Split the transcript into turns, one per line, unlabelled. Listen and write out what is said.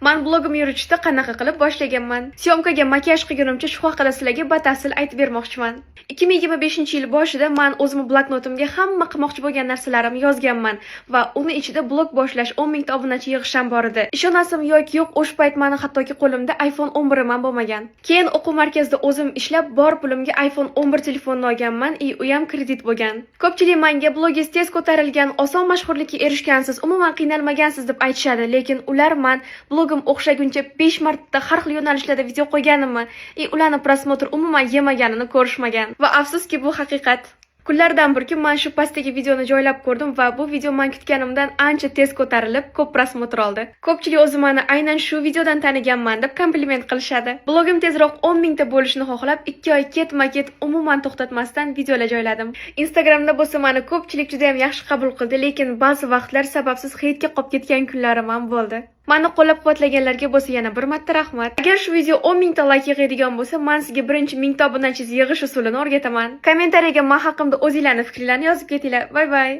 Man blogim yuritishni qanaqa qilib boshlaganman? Съёмка ga makiyaj qilgunimcha, shu haqida sizlarga batafsil aytib bermoqchiman. 2025-yil boshida man o'zimni bloknotimga hamma qilmoqchi bo'lgan narsalarimni yozganman va uni ichida blog boshlash, 10 mingta obunachi yig'ish ham bor edi. Ishonasizmi yoki yo'q, o'sha payt mani hattoki qo'limda iPhone 11 ham bo'lmagan. Keyin o'quv markazida o'zim ishlab, bor pulimga iPhone 11 telefonini olganman и u ham kredit bo'lgan. Ko'pchilik menga "Blogingiz tez ko'tarilgan, oson mashhurlikka erishgansiz, umuman qiynalmagansiz" deb aytishadi, lekin ular man blogim o'xshaguncha 5 marta har xil yo'nalishlarda video qo'yganimni и ularni просмотр umuman yemaganini ko'rishmagan. Va afsuski, bu haqiqat. Kunlardan bir kun man shu pastdagi videoni joylab ko'rdim va bu video man kutganimdan ancha tez ko'tarilib, ko'p просмотр oldi. Ko'pchilik o'zi mani aynan shu videodan taniganman deb kompliment qilishadi. Blogim tezroq 10 mingta bo'lishini xohlab, 2 oy ketma-ket umuman to'xtatmasdan videolar joyladim. Instagramda bo'lsa mani ko'pchilik juda ham yaxshi qabul qildi, lekin ba'zi vaqtlar sababsiz хейт ga qolib ketgan kunlarim ham bo'ldi. Mani qo'llab-quvvatlaganlarga bo'lsa yana bir marta rahmat. Agar shu video 10 mingta layk yig'adigan bo'lsa, man sizga birinchi mingta obunachingizni yig'ish usulini o'rgataman. Kommentariyaga man haqimda o'zinglarning fikringlarni yozib ketinglar. Bye bye.